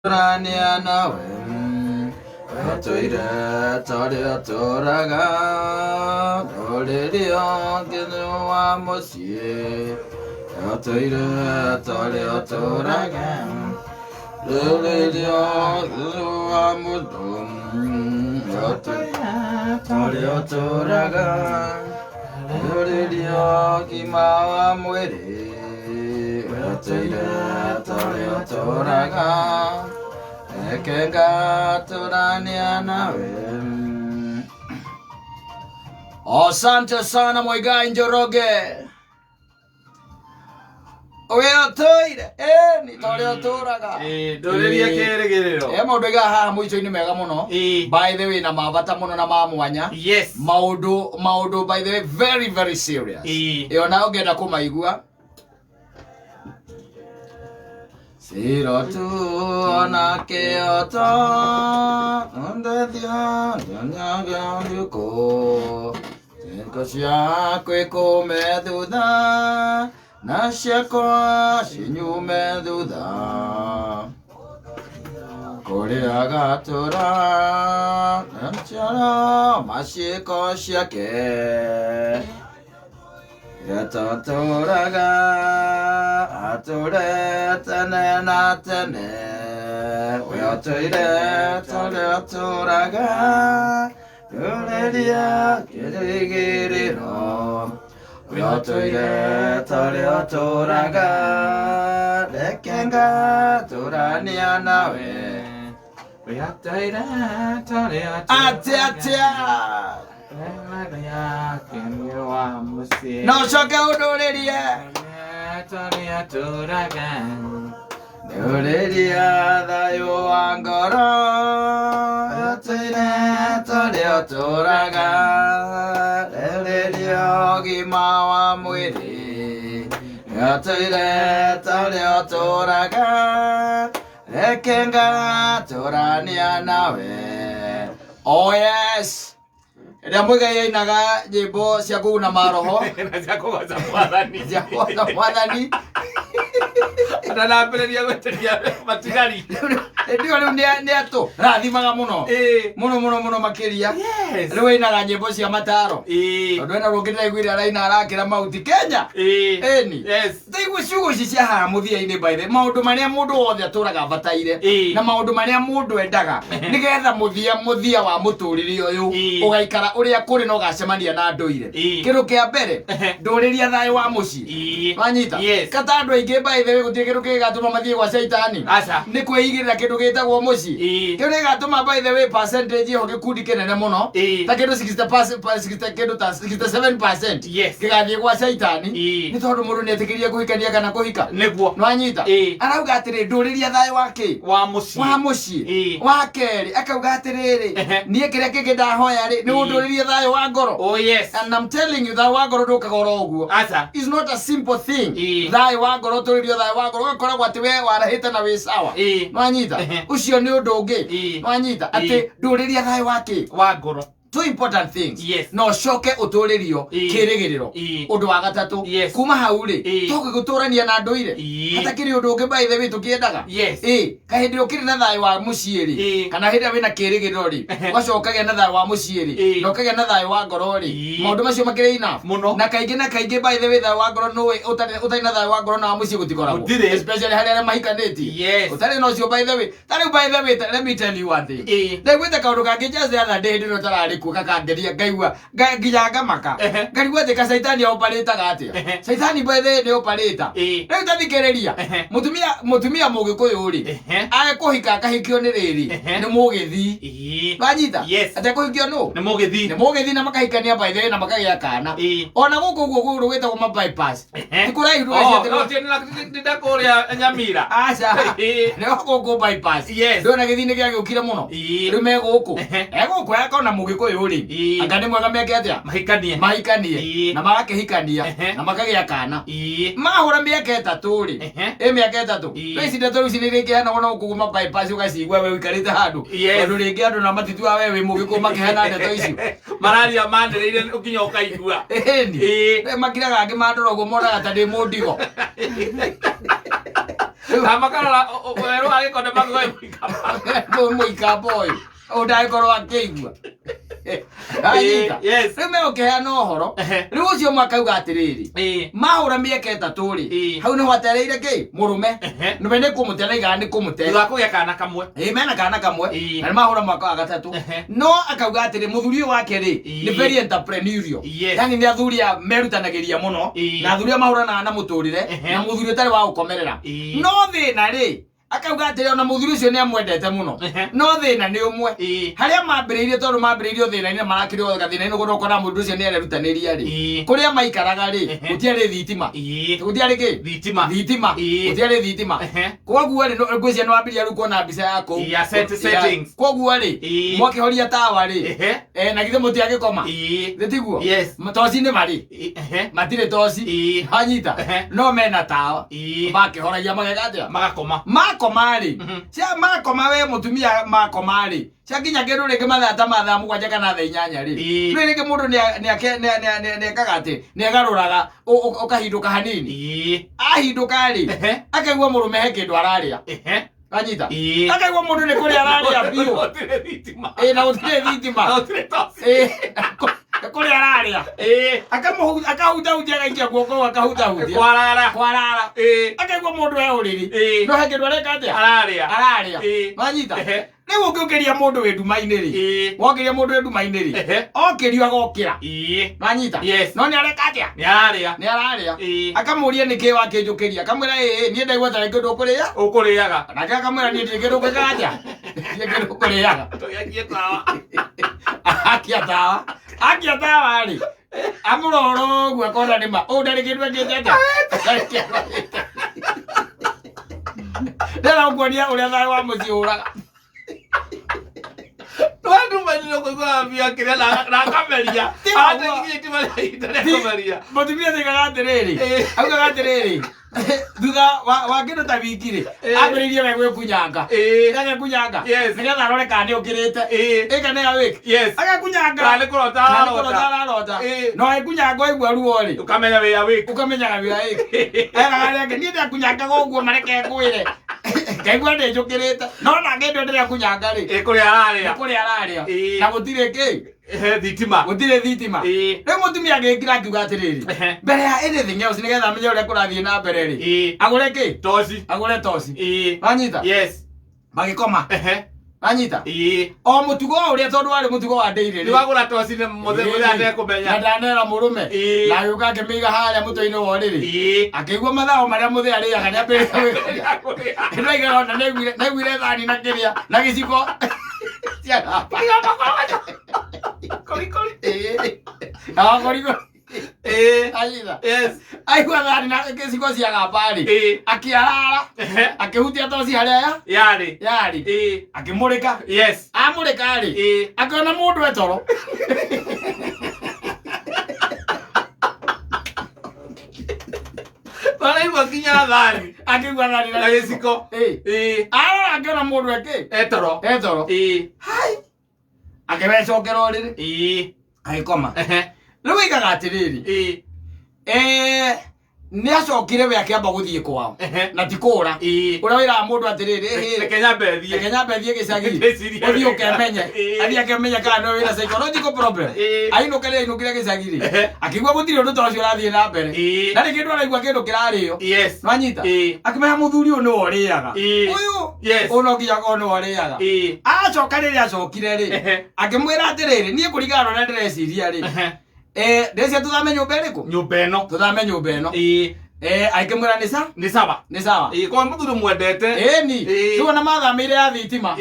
Tũrania nawe Tũire torĩa tũraga Ndũrĩrio nginya wa mũciĩ Tũire torĩa tũraga Ndũrĩrio nginya wa mũndũ Tũire torĩa tũraga Ndũrĩrio ngima wa mwĩrĩ Tũire torĩa tũraga Reke ngatũrania nawe. Asante sana Mwigai Njoroge. Ũyũ ĩni torĩa ũtũraga. Ndũrĩria kĩrĩgĩrĩro. E maũndũ aigaga haha mũico-inĩ mega mũno. By the way na ma bata mũno na ma mwanya. Maũndũ maũndũ by the way very very serious. Ĩyo na ũngĩenda kũmaigua Siro tu ona kĩoto Ndethia nyanyaga ndukũ Ciĩko ciaku ikume thutha Na ciakwa cinyume thutha Kũrĩa agatũra Naciaro ma ciĩko ciake Gatũtũraga atũre tene na tene We ũtũire tũrĩa ũtũraga Rũrĩria kĩrĩgĩrĩro We ũtũire tũrĩa ũtũraga Reke ngatũrania nawe We ũtũire tũrĩa Atĩa atĩa Na ũcoke ũndũrĩrie Ndũrĩria thayũ wa ngoro Ũtũire tũrĩa ũtũraga Rĩrĩria ũgima wa mwĩrĩ Ũtũire tũrĩa ũtũraga Reke ngatũrania nawe. Oh yes. Rĩrĩa Muigai ainaga nyĩmbo cia kũguna maroho na cia kũgoca mwathani cia kũgoca mwathani atanambĩrĩria gwĩtĩria matigari hĩndĩ ĩyo rĩu nĩ atũ rathimaga mũno mũno mũno mũno makĩria. Rĩu ainaga nyĩmbo cia mataro tondũ ena rũngĩ ndĩraiguire araina arakĩra mauti Kenya. Ĩni. Taigua ciugo ici cia haha mũthia-inĩ by the way, maũndũ marĩa mũndũ wothe atũraga abataire na maũndũ marĩa mũndũ endaga nĩgetha mũthia mũthia wa mũtũrĩre ũyũ ũgaikara ũrĩa kũrĩ na ũgacemania na ndũire. Kĩndũ kĩa mbere ndũrĩria thayũ wa mũciĩ. Wanyita? Kata andũ aingĩ by the way gũtirĩ kĩndũ kĩgatũma mathiĩ gwa caitani Aca. Nĩ kwĩigĩrĩra kĩndũ gĩtagwo mũciĩ. Kĩu nĩgatũma by the way percentage ĩho gĩkundi kĩnene mũno ta kĩndũ 60 kĩndũ ta 67% Gĩgathiĩ gwa caitani nĩ tondũ mũndũ nĩ etĩkĩrie kũhikania kana kũhika. Nĩwanyita? Arauga atĩrĩ ndũrĩria thayũ wa kĩ wa mũciĩ wa mũciĩ. Wa kerĩ akauga atĩrĩrĩ niĩ kĩrĩa kĩngĩ ndahoya rĩ nĩ ũndũrĩrie thayũ wa ngoro. Oh yes. And I'm telling you thayũ wa ngoro ndũkaga oro ũguo. Aca. It's not a simple thing. Thayũ wa ngoro ũtũrĩrio thayũ wa ngoro ũgakoragwo atĩ we warahĩte na wĩ sawa. Nĩwanyita? Ũcio nĩ ũndũ ũngĩ. Nĩwanyita? Atĩ ndũrĩria thayũ wa kĩ wa ngoro. Two important things. Na ũcoke ũtũrĩrio kĩrĩgĩrĩro. Ũndũ wa gatatũ kuma hau rĩ tũgĩgũtũrania na ndũire hatakĩrĩ ũndũ ũngĩ by the way tũkĩendaga. Ĩ kahĩndĩ ĩrĩa ũkĩrĩ na thayũ wa mũciĩ rĩ kana hĩndĩ ĩrĩa wĩna kĩrĩgĩrĩro rĩ ũgacoka ũkagĩa na thayũ wa mũciĩ rĩ na ũkagĩa na thayũ wa ngoro rĩ maũndũ macio makĩrĩ enough. Mũno. Na kaingĩ by the way thayũ wa ngoro nũĩ ũtarĩ na thayũ wa ngoro na wa mũciĩ gũtikoragwo. Gũtirĩ. Especially harĩ arĩa mahikanĩtie. Ũtarĩ na ũcio by the way ta rĩu by the way let me tell you one thing. Ndaiguĩte kaũndũ kangĩ just the other day hĩndĩ ĩno tararĩ kuo gakangeria ngaigua nginya ngamaka. Ngarigwo atĩ kacaitani oparĩtaga atĩa. Caitani by the way nĩ oparĩta. Rĩu ta thikĩrĩria. Mũtumia mũtumia mũgĩkũyũ rĩ agĩkũhika akahikio nĩ rĩrĩ nĩ mũgĩthii. Wanyita? Yes. Atĩ akũhikio nũ? Nĩ mũgĩthii. Nĩ mũgĩthii na makahikania by the way na makagĩa kana. Ona gũkũ ũguo kũgũrũ gwĩtagwo ma bypass. Ti kũraihu Oh, ndũgeciatĩrwo. no, ti ndinda kũrĩa Nyamira. Aca. Nĩ gũkũ bypass. Ndona gĩthii nĩ gĩagĩũkire mũno. Rĩu me gũkũ. E gũkũ akona mũgĩkũyũ rĩ. Anga nĩ mwega meke atĩa? Mahikanie. Mahikanie. Na magakĩhikania na makagĩa kana. Mahũra mĩaka 3 rĩ. Ĩ mĩaka 3. Rĩu ici ndeto rĩu ici nĩ rĩngĩheanagwo na gũkũ ma bypass ũgacigua we ũikarĩte handũ. Tondũ rĩngĩ andũ na matituaga we wĩ mũgĩkũyũ makĩheana ndeto icio. Mararia manĩrĩire nginya ũkaigua. Ĩni. Makiraga angĩ mandora ũguo monaga ta ndĩ mũndigo. Na makarora werũ wa gĩkonde makiuga mũikamba. Mũikamba ũyũ ũyũ ndagĩkorwo akĩigua. Anyita. Yes. Rĩu megũkĩheana ũhoro. Rĩu ũcio ũmwe akauga atĩrĩrĩ, mahũra mĩaka 3 rĩ, hau nĩho atereire kĩ mũrũme. Nĩwe nĩ kũmũte araigaga nĩ kũmũte. Thutha wa kũgĩa kana kamwe. Ĩĩ, mena kana kamwe na nĩ mahũra mwaka wa gatatũ. No akauga atĩrĩ, mũthuri ũyũ wake rĩ nĩ very entrepreneurial. Yani nĩ athuri a merutanagĩria mũno na athuri a mahũranaga na mũtũrĩre na mũthuri ũtarĩ wa gũkomerera. No thĩna rĩ, akauga atĩrĩ, ona mũthuri ũcio nĩ amwendete mũno, no thĩna nĩ ũmwe. Harĩa mambĩrĩirie, tondũ mambĩrĩirie thĩna-inĩ na marakĩrĩ o gathĩna-inĩ ũguo, ũkona mũndũ ũcio nĩ arerutanĩria rĩ, kũrĩa maikaraga rĩ, gũtiarĩ thitima. Gũtiarĩ kĩ? Thitima. Thitima. Gũtiarĩ thitima. Koguo rĩ, ngwĩciria nĩ wambĩrĩria rĩu kuona mbica ya kũu. Ya settings. Koguo rĩ, mwakĩhoria tawa rĩ, na githĩ mũtiagĩkoma? Nĩ tiguo? Yes. Toci nĩ marĩ? Matirĩ toci. Anyita. No mena tawa. Makĩhoragia mageka atĩa? Magakoma. Makoma rĩ, cia makoma we mũtumia makoma rĩ, ciakinya kĩndũ rĩngĩ mathaa ta mathaa 7 kana thaa 8 rĩ, rĩu rĩngĩ mũndũ nĩekaga atĩ nĩegarũraga ũkahindũka hanini. Ahindũka rĩ, akaigua mũrũme he kĩndũ ararĩa. Anyita. Akaigua mũndũ nĩ kũrĩa ararĩa biũ. Gũtirĩ thitima. Ĩĩ, na gũtirĩ thitima. Na gũtirĩ toci. Ĩĩ, nĩ kũrĩa ararĩa. Akahutahutia, agaikia guoko akahutahutia. Kwarara. Kwarara. Akaigua mũndũ e ũrĩrĩ. No he kĩndũ areka atĩa? Ararĩa. Ararĩa. Wanyita? Rĩu ũngĩũkĩria mũndũ wĩ nduma-inĩ rĩ, wokĩria mũndũ wĩ nduma-inĩ rĩ, okĩrio agokĩra. Wanyita? Yes. No nĩ areka atĩa? Nĩ ararĩa. Nĩ ararĩa. Akamũria nĩkĩ wakĩnjũkĩria, akamwĩra ĩĩ niĩ ndaigua tarĩ kĩndũ ũkũrĩa. Ũkũrĩaga. Nake akamwĩra niĩ ndirĩ kĩndũ ngwĩkaga atĩa, ndirĩ kĩndũ ũkũrĩaga. Tũgĩakie tawa. Akia tawa, akia tawa rĩ, amũrora ũguo akona nĩma ũũ ndarĩ kĩndũ ekĩte atĩa, ndarĩ kĩndũ ekĩte. Ndĩrenda gũkuonia ũrĩa thayũ wa mũciĩ ũraga. Twandumanyire kũigua mbia kĩrĩa na akameria. Ti ũguo. Aratekinyia itima rĩa ihinda rĩa kũmeria. Mũtumia oigaga atĩrĩrĩ, augaga atĩrĩrĩ, thutha wa kĩndũ ta wiki rĩ, ambĩrĩirie we gwĩkunyanga. Agekunyanga. Yes. Nĩgetha arore kana nĩ ũkĩrĩte. Ĩka nĩ awake. Yes. Agekunyanga. Kana nĩ kũrota Kana nĩ ararota. kũrota ararota. No ekunyanga waigua ruo rĩ, Ũkamenya wĩ awake. ũkamenyaga wĩ awake. Eraga arĩa angĩ, niĩ ndekunyanga ũguo mareke ngwĩre. Ngaigua nĩ njũkĩrĩte. No nake ndĩ ndĩrekunyanga rĩ, Kũrĩa ararĩa. nĩ kũrĩa ararĩa. Na gũtirĩ kĩ? Thitima. Gũtirĩ thitima. Rĩu mũtumia agĩkira akiuga atĩrĩrĩ, mbere ya anything else, nĩgetha amenye ũrĩa kũrathiĩ na mbere rĩ, agũre kĩ? Toci. Agũre toci. Wanyita? Yes. Magĩkoma. Wanyita? O mũtugo o ũrĩa, tondũ warĩ mũtugo wa ndĩirĩ. Nĩ wagũra toci nĩ mũthenya atekũmenya. Na ndanera mũrũme. Na agĩũka akĩmĩiga harĩa mũtwe-inĩ wa ũrĩrĩ. Akĩigua mathaa marĩa mũthee arĩaga nĩambĩrĩria Kũrĩa. Nĩndaigaga ona nĩaiguire thani na kĩrĩa na gĩciko ciagamba. Kori kori. Agakorigo. Anyita. Yes. Aigua thani na gĩciko ciagamba rĩ, akĩarara, akĩhutia toci harĩa ya Yarĩ. yarĩ, akĩmũrĩka. Yes. Amũrĩka rĩ, akĩona mũndũ etoro. Maraigua nginya thani. Akĩigua thani Na gĩciko. Arora akĩona mũndũ ekĩ? Etoro. Etoro. Hai. Akĩmecokera ũrĩrĩ. Agĩkoma. Rĩu oigaga atĩrĩrĩ, nĩ acokire we akĩamba gũthiĩ kwao. Na ti kũra. Ũrĩa wĩraga mũndũ atĩrĩrĩ, ĩhĩ, Reke nyambe thiĩ. Reke nyambe thiĩ gĩcagi. Ndĩcirie Ũthiĩ wega. ũkemenye. Athiĩ akemenye kana no wĩna psychological problem. Ainũka rĩ, ainũkire gĩcagi rĩ, akĩigua gũtirĩ ũndũ ta ũcio ũrathiĩ na mbere. Na rĩngĩ ndũ araigua kĩndũ kĩrarĩo. Yes. Nwanyita? Akĩmenya mũthuri ũyũ nĩwe ũrĩaga. Ũyũ. Yes. Ũyũ no nginya akorwo nĩwe ũrĩaga. Acoka rĩrĩa acokire rĩ, akĩmwĩra atĩrĩrĩ, niĩ kũringana na ũrĩa ndĩreciria rĩ, ndĩreciria tũthame nyũmba ĩrĩkũ? Nyũmba ĩno. Tũthame nyũmba ĩno. Akĩmwĩra nĩ sa? Nĩ sawa. Nĩ sawa. Kwa mũthuri mwendete. Ĩni. Rĩu ona mathamĩire ya thitima.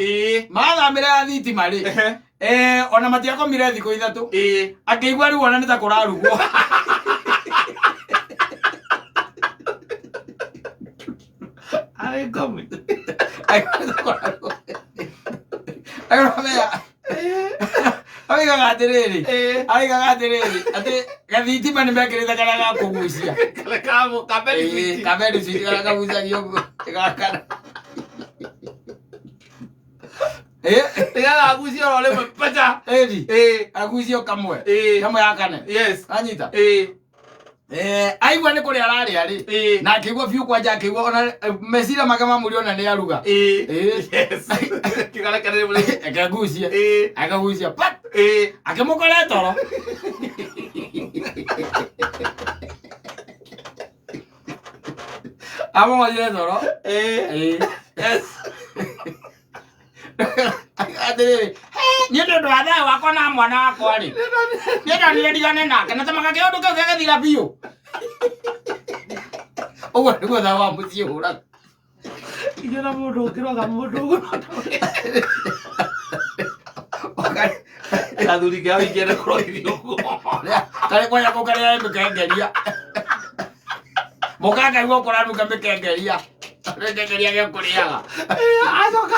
Mathamĩire ya thitima rĩ, ona matiakomire thikũ 3. Akĩigua rĩu ona nĩ ta kũrarugwo. Arĩ ngomi. Aigua nĩ ta kũrarugwo. Akĩmenya. Oigaga atĩrĩrĩ, oigaga atĩrĩrĩ, atĩ gathitima nĩ mekĩrĩte karĩa ga kũgucia. Karĩa ka benefit. Ka benefit karĩa kagucagia ũguo. Gakana. Nĩgetha agucie oro rĩmwe pacha. Ĩni. Agucio kamwe. Kamwe yakane. Yes. Anyita. Aigua nĩ kũrĩa ararĩa rĩ, na akĩigua biũ kwanja, akĩigua ona meciria make mamũria ona nĩ aruga. Yes. Kĩgarekereria mũrĩ. Akagucia, akagucia pat, akĩmũkora toro. Amũkorire toro. Yes. Atĩrĩrĩ, niĩ nĩ ũndũ wa thayũ wakwa na mwana wakwa rĩ, niĩ ndonire ndigane nake na tamaga kĩũndũ kĩu gĩgĩthira biũ. Ũguo nĩguo thayũ wa mũciĩ ũraga. Inyuĩ na mũndũ ũngĩroga mũndũ ũguo. Gathuri kĩao ingĩenda kũrogithio ũguo. Karĩ kwaya kũ karĩa mĩkengeria. Mũkakaigua kũranuka mĩkengeria. Mĩkengeria gĩkũrĩaga. Acoka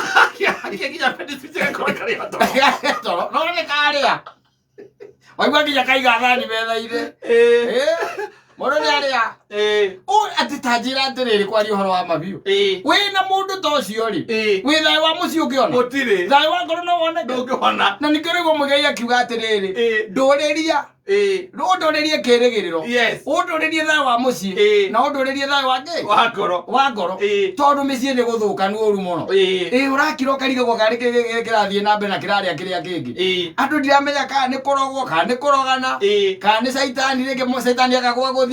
akĩnginya appendix gakora karĩa toro. Toro, no nĩ karĩa. Waigua nginya kaiga thani metha-inĩ. Mũndũ nĩ arĩa. Atĩ ta njĩra atĩrĩrĩ, kwaria ũhoro wa mabiũ. Wĩna mũndũ ta ũcio rĩ, wĩ thayũ wa mũciĩ ũngĩona? Gũtirĩ. Thayũ wa ngoro no woneke? Ndũngĩona. Na ningĩ rĩu Mũigai akiuga atĩrĩrĩ, ndũrĩria, ũndũrĩrie kĩrĩgĩrĩro, ũndũrĩrie thayũ wa mũciĩ, na ũndũrĩrie thayũ wa kĩ? Wa ngoro. Wa ngoro. Tondũ mĩciĩ nĩ gũthũkanu ũru mũno. Ũrakira ũkarigagwo karĩ kĩ kĩrathiĩ na mbere na kĩrarĩa kĩrĩa kĩngĩ. Andũ ndiramenya kana nĩ kũrogwo, kana nĩ kũrogana, kana nĩ caitani rĩngĩ, caitani agagwa gũthiĩ.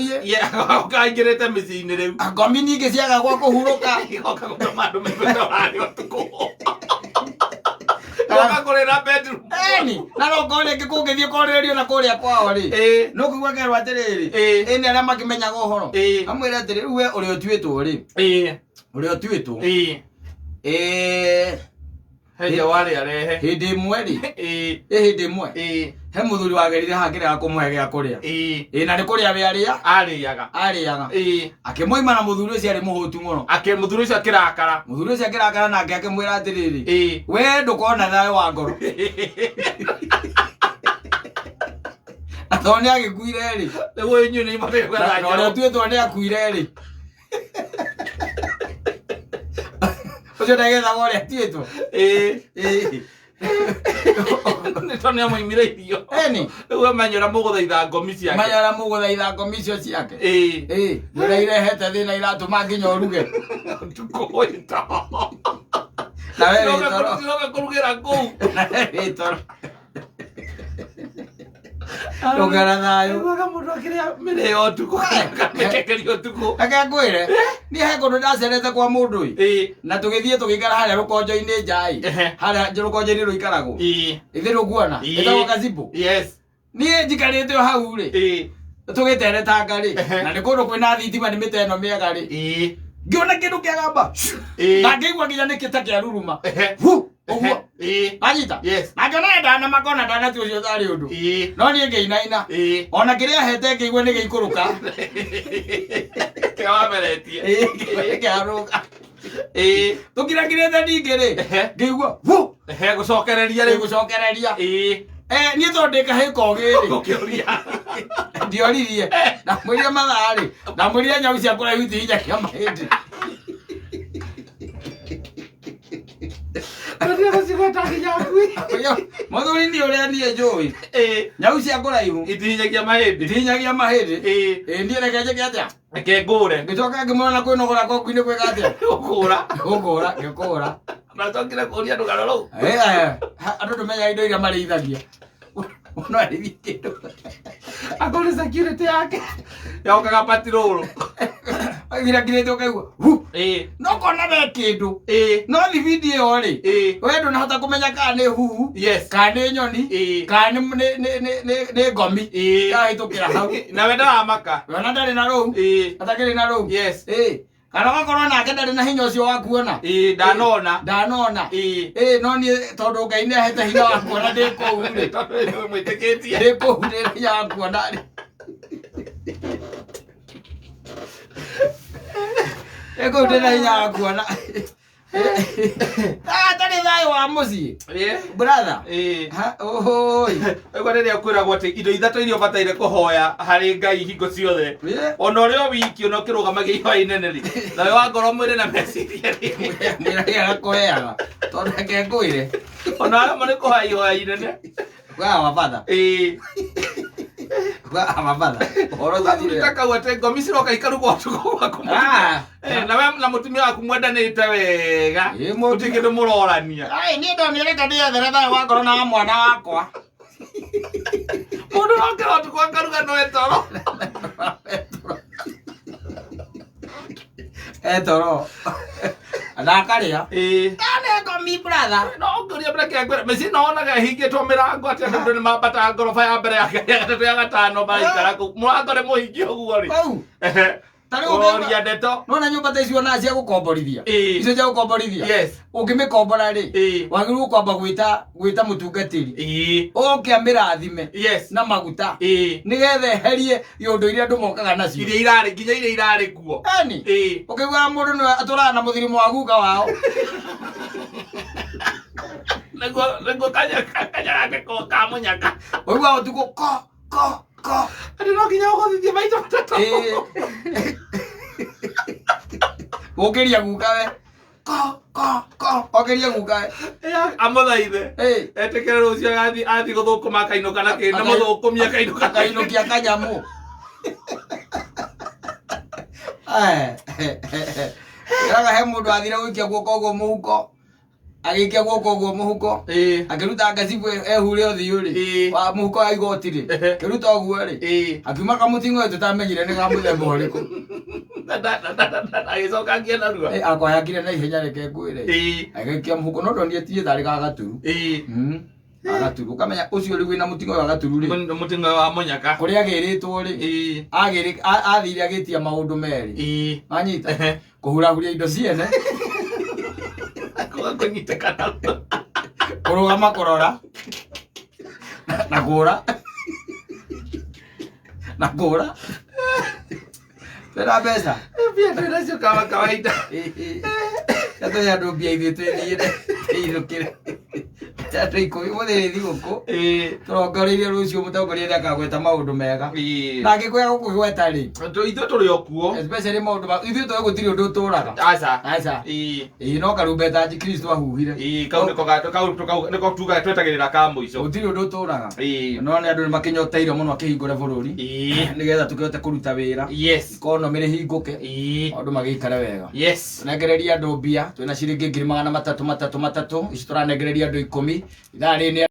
Ũkaingĩrĩte mĩciĩ-inĩ rĩu. Ngomi ningĩ ciaga gwa kũhurũka. Igoka gũtũma andũ maigue ta ũrarĩa ũtukũ. Igoka kũrĩra bedroom. Eni, na no korwo rĩngĩ kũngĩthiĩ kwarĩrĩrio na kũrĩa kwao rĩ, no kũigua kerwo atĩrĩrĩ, ĩ nĩ arĩa makĩmenyaga ũhoro, amwĩre atĩrĩ, rĩu we ũrĩa ũtuĩtwo rĩ, ũrĩa ũtuĩtwo, He warĩ arehe. Hĩndĩ ĩmwe rĩ, ĩ hĩndĩ ĩmwe he mũthuri wagerire hakĩrega kũmũhe gĩa kũrĩa. Ĩ na nĩ kũrĩa we arĩa Arĩaga. Arĩaga. Akĩmũima, na mũthuri ũcio arĩ mũhũtu mũno. Akĩ mũthuri ũcio akĩrakara. Mũthuri ũcio akĩrakara, nake akĩmwĩra atĩrĩrĩ, we ndũkona thayũ wa ngoro. Na tondũ nĩ agĩkuire rĩ, Nĩguo inyuĩ nĩ imũrĩ na ũrĩa ũtuĩtwo nĩ akuire rĩ, ũcio ndagethaga ũrĩa atuĩtwo. Nĩ tondũ nĩ amũimire irio. Eni. Rĩu amenya ũrĩa mũgũthaitha ngomi ciake. Manya ũrĩa mũgũthaitha ngomi icio ciake. Ũrĩa irehete thĩna, iratũma nginya ũruge Ũtukũ wĩto. Na we wĩ toro. Ciroka kũrugĩra kũu. Na we wĩ toro, ndũngĩona thayũ. Iguaga mũndũ akĩrĩa mĩrĩo ũtukũ, mĩkekerio ũtukũ. Reke ngwĩre, niĩ he kũndũ ndacerete kwa mũndũ ĩ, na tũgĩthiĩ tũgĩikara harĩa rũkonjo-inĩ nja ĩ, harĩa rũkonjo-inĩ rũikaragwo ithĩ rũkuona ĩtagwo gazebo. Niĩ njikarĩte o hau rĩ, tũgĩteretanga rĩ, na nĩ kũndũ kwĩna thitima, nĩ mĩtĩ ĩno mĩega rĩ, ngĩona kĩndũ kĩagamba, na ngĩigua nginya nĩ kĩta kĩa ruruma hu ũguo. Anyita. Yes. Na ngĩona ndanamaka, ona ndanati ũcio tarĩ ũndũ, no niĩ ngĩinaina. Ona kĩrĩa hete ngĩigua nĩ gĩikũrũka. Kĩrĩa wameretie. Kĩarũga. Tũkirakirĩte ningĩ rĩ, ngĩigua hu. Gũcokereria rĩu. Gũcokereria. Niĩ tondũ ndĩ kahĩ kogĩ rĩ, Ũkĩũria. Ndioririe, ndamwĩrire mathaa rĩ, ndamwĩrire nyau cia kũraihu itihinyagia mahĩndĩ. Tũthiĩ gũcigweta nginya ngui. Mũthuri, nĩ ũrĩa niĩ njũĩ, nyau cia kũraihu Itihinyagia mahĩndĩ. Itihinyagia mahĩndĩ. Ĩ niĩ reke njĩke atĩa? Reke ngũre. Ngĩcoka ngĩmwona kwĩnogora koku-inĩ gwĩka atĩa? Gũkũra. Gũkũra, ngĩkũra. Nacokire kũria rũgano rũu. Andũ ndũmenyaga indo iria marĩithagia, no arĩithie kĩndũ. Akorwo nĩ security yake yokaga patrol. Agirakirĩte ũkaigua hu, no kona we kĩndũ, no thibindi ĩyo rĩ, we ndũnahota kũmenya kana nĩ huhu, kana nĩ nyoni, kana nĩ ngomi yahĩtũkĩra hau. Nawe ndaramaka. Wona ndarĩ na rũu, atakĩrĩ na rũu. Kana ũgakorwo nake ndarĩ na hinya ũcio wa kuona. Ndanona. Ndanona. No niĩ tondũ Ngai nĩ ahete hinya wa kuona ndĩ kũu rĩ, Tondũ mwĩtĩkĩtie. Ndĩ kũu ndĩ na hinya wa kuona rĩ, ndĩ kũu ndĩ na hinya wa kuona. Ah, ndarĩ thayũ wa mũciĩ, brother. Ha, ũhũi. Ũguo rĩrĩa kwĩragwo atĩ indo ithatũ iria ũbataire kũhoya harĩ Ngai hingo ciothe, ona ũrĩ o wiki, ona ũkĩrũgamagia ihoya inene rĩ, thayũ wa ngoro, mwĩrĩ na meciria rĩ. Mwĩrage agakũheaga, tondũ reke ngwĩre, Ona arĩa marĩ kũhoya ihoya inene. Wa batha. Mabatha ũhoro ũcio Gathuri ti ta kau atĩ ngomi ciroka ikarugwo ũtukũ gwaku. Ah. Eh, na we na mũtumia waku mwendanĩte wega. Ĩ, mũtumia- Gũtirĩ kĩndũ mũrorania. Ai, niĩ ndonire reke ndĩethere thayũ wa ngoro na wa mwana wakwa. Mũndũ rokĩra ũtukũ akaruga no etoro. Etoro. Na akarĩa. Ĩĩ. Ndane ngomi brother. No ngũria mbere kĩa ngwĩra mĩciĩ no wonaga ĩhingĩtwo mĩrango atĩ andũ nĩ mambataga ngoroba ya mbere ya kerĩ ya gatatũ ya gatano maraikara kũu mũrango nĩ mũhingie ũguo rĩ Kau. Ta rĩu ũngĩigua- Ũria ndeto Nona nyũmba ta icio na cia gũkomborithia. Ĩĩ. Icio cia gũkomborithia. Yes. Ũngĩmĩkombora rĩ, Ĩĩ. wagĩrĩirwo kwamba gwĩta gwĩta mũtungatĩri. Ĩĩ. Oke amĩrathime Yes. na maguta. Ĩĩ. Nĩgetha eherie iũndũ iria andũ mokaga nacio. Iria irarĩ nginya iria irarĩ kuo. Eni. Ĩĩ. Ũkĩiguaga mũndũ nĩwe atũraga na mũthirimo wa guka wao. Nĩguo nĩguo kanya kanya gake ko kamũnyaka. Ũiguaga ũtukũ ko ko ko. Atĩ no nginya ũgũthithie maita matatũ. Ĩĩ. Gũkĩria guka we. Ko ko ko. Okĩria guka we. Ĩ, amũthaithe. Ĩĩ. Etĩkĩre rũciũ agathiĩ athiĩ gũthũkũma akainũka na kĩndũ mũthũkũmi akainũka. Akainũkia kanyamũ. Ĩraga he mũndũ athire gũikia guoko ũguo mũhuko. Agĩikia guoko ũguo mũhuko. Ĩĩ. Akĩruta ngacibũ ehure ũthiũ rĩ. Ĩĩ. Wa mũhuko wa igoti rĩ. Ehe. Akĩruta ũguo rĩ. Ĩĩ. Akiuma kamũting'oe tũtamenyire nĩ ka mũthemba ũrĩkũ. Agĩcoka ngia narua. Eh, akwayakire na ihenya reke ngwĩre. Ĩĩ. Agĩikia mũhuko no ndonire tiĩ tarĩ ga gaturu. Ĩĩ. Agaturu. Ũkamenya ũcio rĩu wĩna mũting'oe wa gaturu rĩ. Mũting'oe wa mũnyaka. Kũrĩa agĩrĩtwo rĩ. Ĩĩ. Agĩrĩ athire agĩtia maũndũ merĩ. Ĩĩ. Wanyita? Ehe. Kũhurahuria indo ciene. Kwaga kũnyitĩkana. Kũrũgama kũrora. Na kũra. Na kũra. Twĩna mbeca. Mbia twĩ nacio kama kawaida. Tũhe andũ mbia ithuĩ twĩthiĩre twĩinũkĩre. Andũ ikũmi mũthĩ nĩ thigũkũ. Ĩĩ. Tũrongoreirie rũciũ mũtongoria nĩ akagweta maũndũ mega. Ĩĩ. Na angĩkwĩra gũkũgweta rĩ. Ithuĩ tũrĩ o kuo. Especially maũndũ ma ithuĩ tũĩ gũtirĩ ũndũ ũtũraga. Aca. Aca. Ĩĩ. Ĩĩ no karumbeta Kristo ahuhire. Ĩĩ kau nĩko kau nĩko tugaga twetagĩrĩra ka mũico. Gũtirĩ ũndũ ũtũraga. Ĩĩ. No nĩ andũ nĩ makĩnyoteire mũno akĩhingũre bũrũri. Ĩĩ. Nĩgetha tũkĩhote kũruta wĩra. Yes. Economy rĩhingũke. Ĩĩ. Maũndũ magĩikare wega. Yes. Tũnengereria andũ mbia twĩna ciringi ngiri magana matatũ matatũ matatũ ici tũranengereria andũ ikũmi ithaa rĩrĩ nĩ